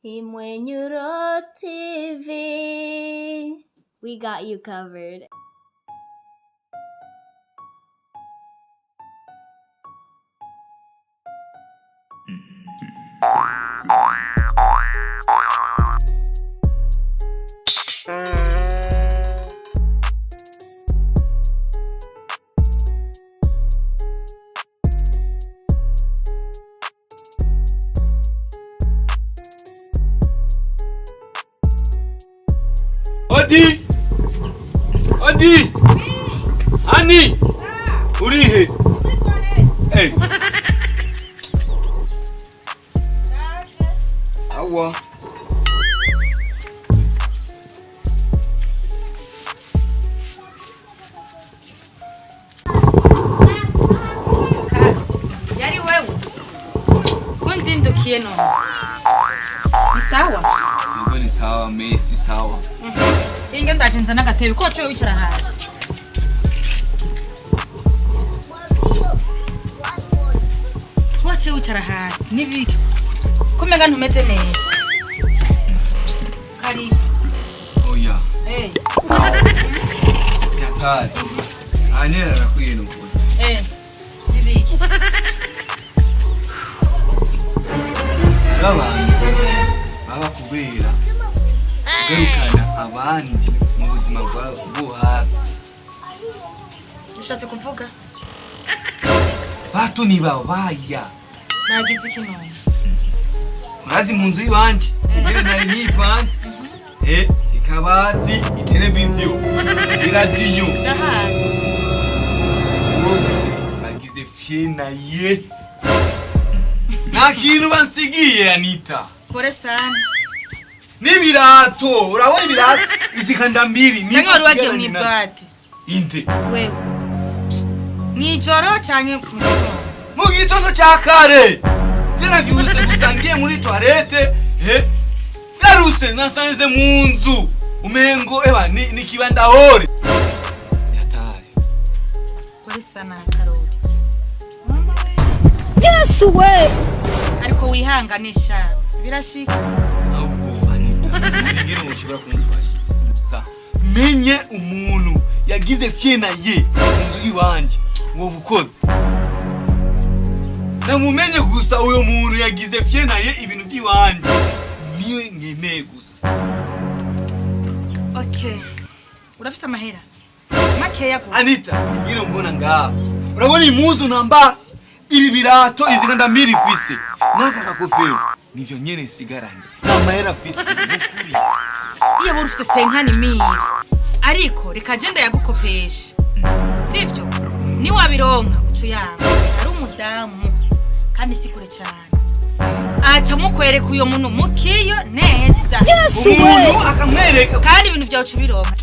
Imwenyuro TV. We got you covered. Odi! Odi! Ani! Urihe? Hey. Awa. Yari wewe kunzindukiye none ni sawa? Nubwo ni sawa, Messi sawa. Inge ndaje nzana agatebe ko waciye wicara hasi. Ko waciye wicara hasi nibiki ko umenga ntumeze neza? Karibu. Oya. Eh. Yatari. Anyera arakwiye nukuri. Eh, nibiki? Hariho abantu baba kubera kugarukana abandi mu buzima bwo hasi. Ushatse kuvuga? Bato ni babaya. Nagize iki none? Murazi mu nzu y'iwanje ingene nari nipanze, ikabati, iteleviziyo, iradiyo. Ndahazi. Bose bagize fyena ye, nta kintu bansigiye, Anita. Pole sana. N'ibirato, urabona ibirato izi kandambiri. Canke wari wagiye mw'ibwate? Inde? Wewe mw'ijoro canke mu gitondo? Mu gitondo ca kare byaravyuse gusa, ngiye muri toilette, garuse nasanze mu nzu umengo ewa ni kibandahore yatari. Pole sana, Karori. Mama we. Yes we. Ariko wihanganisha, birashika. Ahubwo Anita, ingene woshobora kumufasha gusa menye umuntu yagize fyena ye mu nzu iwanje, woba ukoze namumenye gusa. Uyo muntu yagize fyena ye ibintu by'iwanje niwe nkeneye gusa. Okay, urafise amahera makeya gusa? Anita, ingene mbona ngaha, urabona impuzu nambara, ibi birato, izi kandambiri mfise n'aka kakofero, nivyo nyene nsigaranye. Nta mahera mfise nukuri. Iyo buri ufise 50 000, ariko reka je ndayagukopesha, sivyo? Niwabironka uca uyanga. Ari umudamu kandi si kure cane, aca mukwereka uyo muntu mukiyo neza. Yes we. Umuntu akamwereka. Kandi ibintu vyawe uca ubironka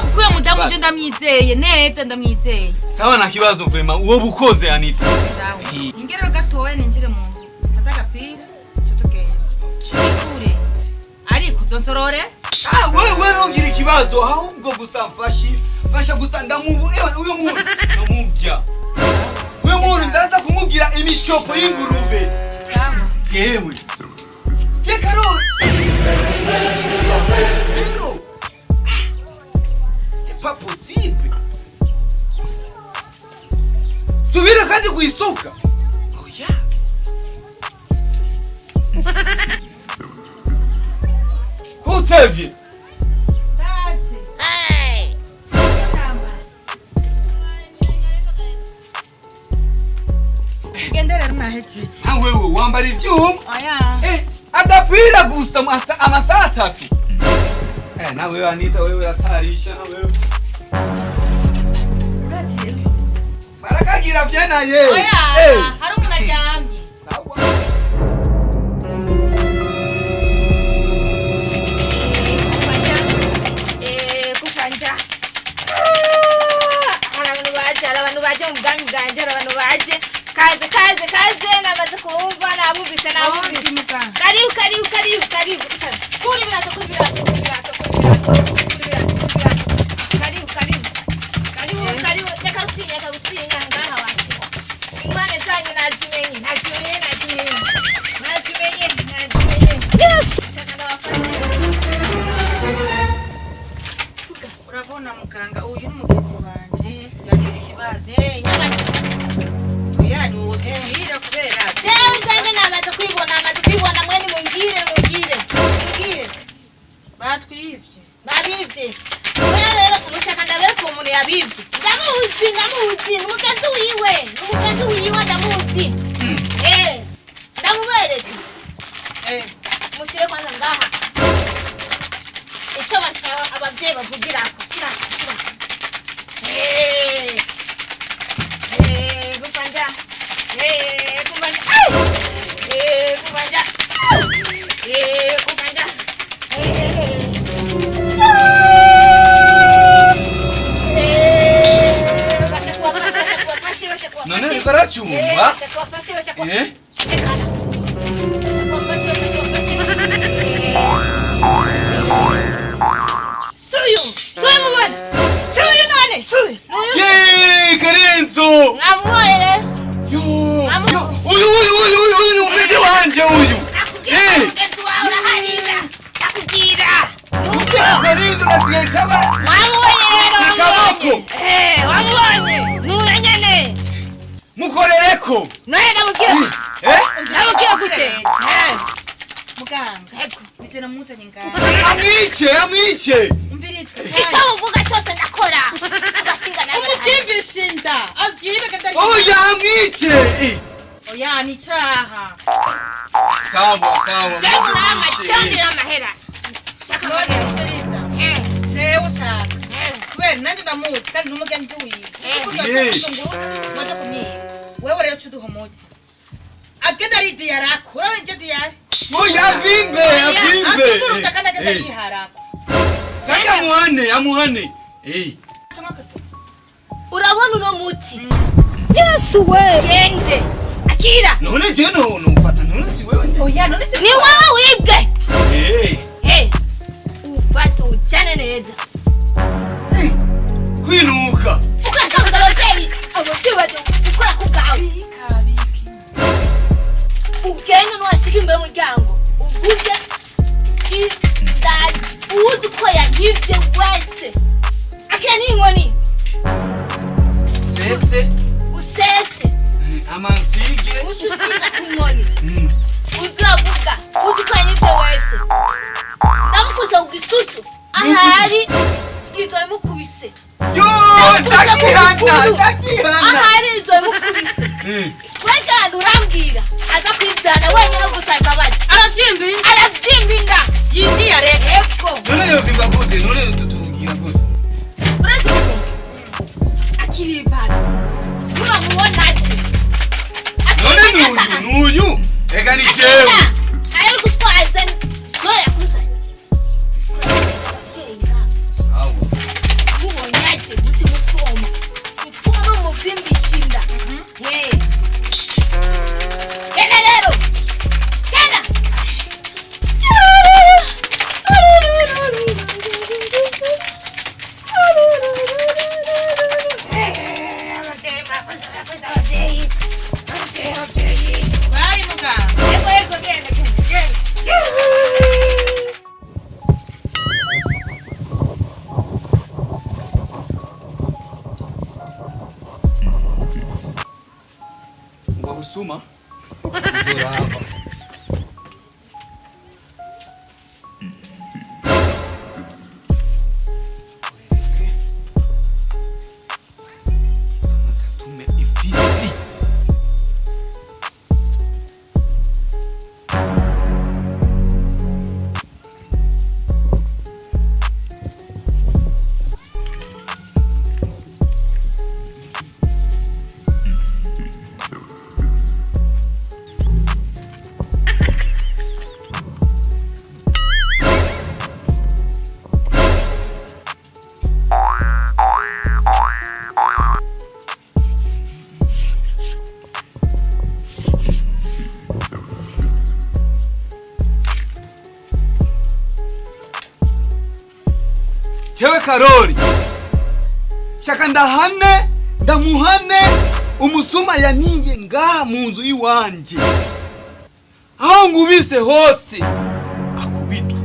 kuko uyo mudamu je ndamwizeye neza, ndamwizeye. Sawa, nta kibazo, vraiment uwo bukoze, Anita. Sawa, ingerero gatoya ninjire mu nzu mfate agapira co tugenda. Ikure ariko uzonsorore. Ah, wewe ntugire ikibazo, ahubwo gusa mfashi mfasha gusa ndamubu ewa uyo muntu ndamubya, uyo muntu ndaza kumubwira imishopo y'ingurube. Sawa. Yewe ye Karoli, zero, c'est pas possible, subira kandi kuisuka, oya. Ko utevye? Ndaje. Gende rero, nahejeje. Ah, wewe wambara ivyuma. Oya. Agapira gusa amasaha 3. Na wewe Anita, wewe urasarisha na wewe. Urazi. Barakagira vyena ye. Oya. Hari umuntu aryamye. Sawa. Kufanja hari abantu baje, hari abantu baje mu bwami bwanjye, hari abantu baje. Kaze, kaze, kaze, namaze kubumva, nabumvise, nabumvise. Karibu, karibu, karibu, karibu. Kuri ibirato, kuri ibirato, kuri ibirato, kuri ibirato, kuri ibirato, kuri ibirato. Karibu, karibu, karibu, karibu. Reka gutinya, reka gutinya, ngaha washitse. Ingwane zanyu nazimenye, nazimenye, nazimenye, nazimenye, nazimenye. Yes. Muganga, uyu ni umugenzi wanje yagize ikibazo. Eh, nyamara Oya, ni wowe tubwira kubera jewe ubwanjye namaze kwibona, namaze kwibona. Mwene mungire, mungire, mungire. Batwivye. Babivye. Oya rero, mushaka ndabereka uwo muntu yabivye. Ndamuzi, ndamuzi, ni umugenzi wiwe, ni umugenzi wiwe, ndamuzi. Eh, ndamubereke. Eh. Mushire kwanza ngaha ico bashaka abavyeyi bavugirako. Shira, shira. Eh, eh, kupanja. Eh, kupanja. Ai! Eh, kupanja. Eh, kupanja. Eh. Eh, bashakuwa fashe, bashakuwa fashe, bashakuwa None fashe. ariko aracumba? Eh, bashakuwa fashe, bashakuwa. Eh? Tekana. Bashakuwa fashe, bashakuwa fashe. Suyu, suyu mubona. Suyu none, suyu. Nuyu. Ye, Karenzo! Mwamubonye rero. Yo, yo, uyu uyu uyu uyu uyu ni umugenzi wanje uyu. Nakubwira, Eh. mugenzi wawe uraharira. Nakubwira. Nuko. Karenzo gasigaye kaba. Mwamubonye rero, Akaboko. wamubonye. Eh, wamubonye. Nuyu nyene. Mukorereko. None ndamubwira. Eh? Ndamubwira gute? Eh. Muganga, Ego. nije namuzanye ngaha. Amwice, amwice. Umviriza. Icyo muvuga cyose ndakora. Abashinga nawe. Umuvyimbisha inda avyibe kandi ari Oya, amwice. Eh. Oya, ni icaha. Sawa, sawa. Jewe murama cyongera amahera. Shaka None amahera. umviriza. Eh. Jewe ushaka Eh. kubera nanjye ndamuzi kandi n'umugenzi wiwe. Eh. Waje kumwiba wewe rero uca uduha umuti agenda ari diyarako, urabona iryo diyari. Oya, avimbe, avimbe. Avimburuta kandi agenda Eh. yiharako. Saka amuhane, amuhane. Eh. Urabona uno muti. Yesu we! Gende. Akira. None je no nufata, none si wewe nde. Oya, none se Ni wowe wibwe. Eh. Eh. Ufate ujane neza. Kwinuka. Ukurashaka ababyeyi. Ababyeyi baje gukora ku bwawe. Bika biki. Ugende nuwashika imbere y'umuryango. Uvuge indazi. Uwuzi uko yanyibye wese. Akira ni inkoni. Sese. Usese. Amansige. Uca usiga ku nkoni. Mm. Uzi uravuga uzi ko yanyibye wese, ndamukuse ku gisusu ahari izo imukubise. Yo, ndakihana, ndakihana. Ahari izo imukubise. Eh. Weganda urambwira aza kwizana wenyine gusaba imbabazi. Aravyimba inda. Arabyimba inda. Yidiyare. Ego. None yovimba gute? None tutugira gute? Uretse ubu akiri ibara muramubona ati None nuyu, nuyu. Ega ni jewe. Ayo gutwaza so yakuzanye. Sawa. Mubonye ati muce mupfoma mupfoma mubyimbisha inda. Eh. Genda rero, genda. Bayi, muganga. Ego, ego, genda, genda, genda. Ngwa gusuma. Uzoraba. Tume ifisi. Jewe Karori, shaka ndahane, ndamuhane umusuma yanivye ngaha mu nzu iwanje. Aho ngubise hose akubitwa,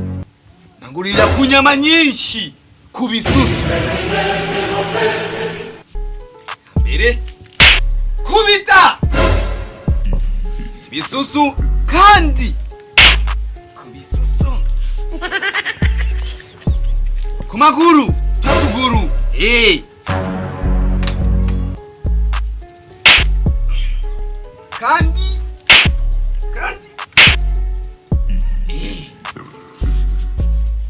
nangurira ku nyama nyinshi ku bisusu. Mbere kubita ibisusu, kandi ku bisusu, ku maguru, twatuguru. Kandi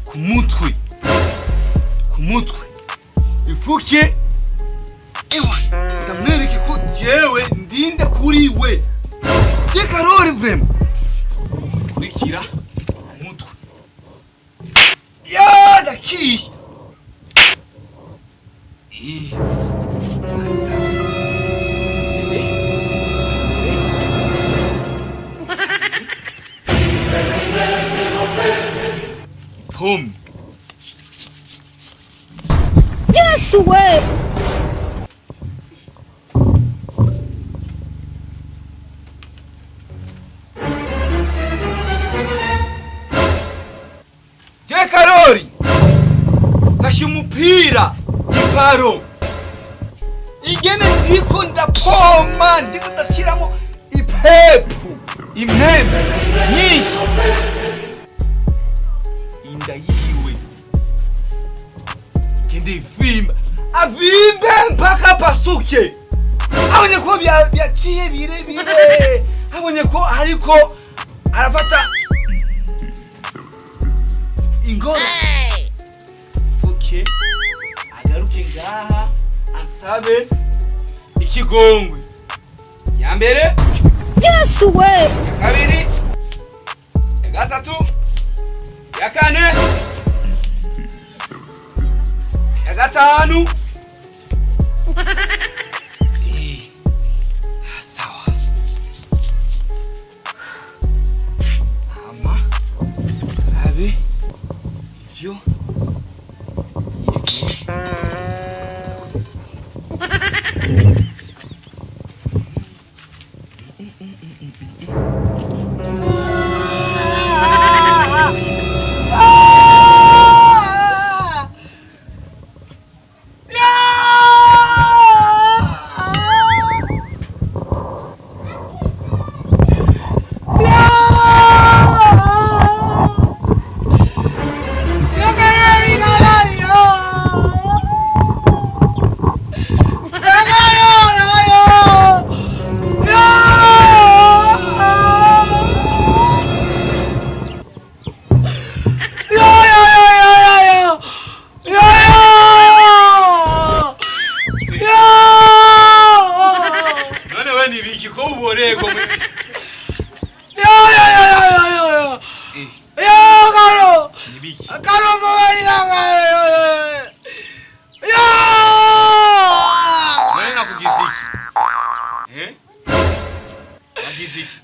ku mutwe, ku mutwe ifuke. Ewa, ndamwereke ko jewe ndinde kuri we, je Karori vraiment. Kurikira ku mutwe ya ndakiye. Asa. Pum. Yes way. Je Karori kashe umupira iparo, ingene ndiko ndapoma, ndiko ndashyiramo ipepu, impembe nyinshi, inda yiwe igende ivimba, avimbe mpaka pasuke, abonye ko byaciye birebire, abonye ko ariko arafata ingoro fuke, agaruke ngaha asabe ikigongwe ya mbere. Yes way. Ya kabiri, ya gatatu, ya kane, ya gatanu. Sawa, hama abe ivyo. None we nibiki ko uborego? Nibiki? None nakugize iki? Nagize iki?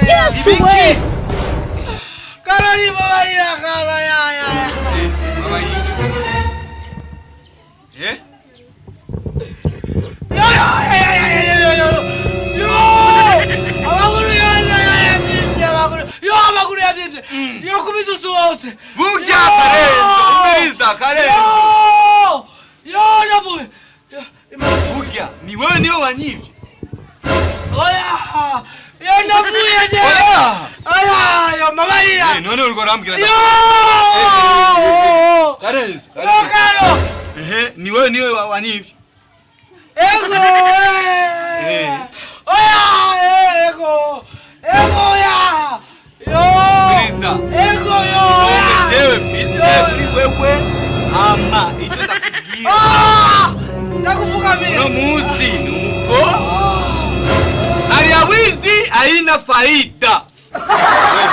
Yes way. Baba iki? Eh? Amaguru yavyimvye yo kubisusu wose. Burya Karenzo, umviriza Karenzo. Yo, ndavuye. Burya ni wewe niyo wanyivye. Oya, yo, ndavuye je. Oya. Oya, yo, mabarira. None uriko urambwira. Yo. Karenzo. Yo, Karo. Ehe, ni wewe niwe wanyivye. Ego. Oya, ego, ego, ya, yo. Umviriza. Ego, yo. None jewe mfise kuri wewe, hama icyo ndakubwira Ah! Ndakupfukamira. uno munsi nuko hali ya wizi haina faida. Wewe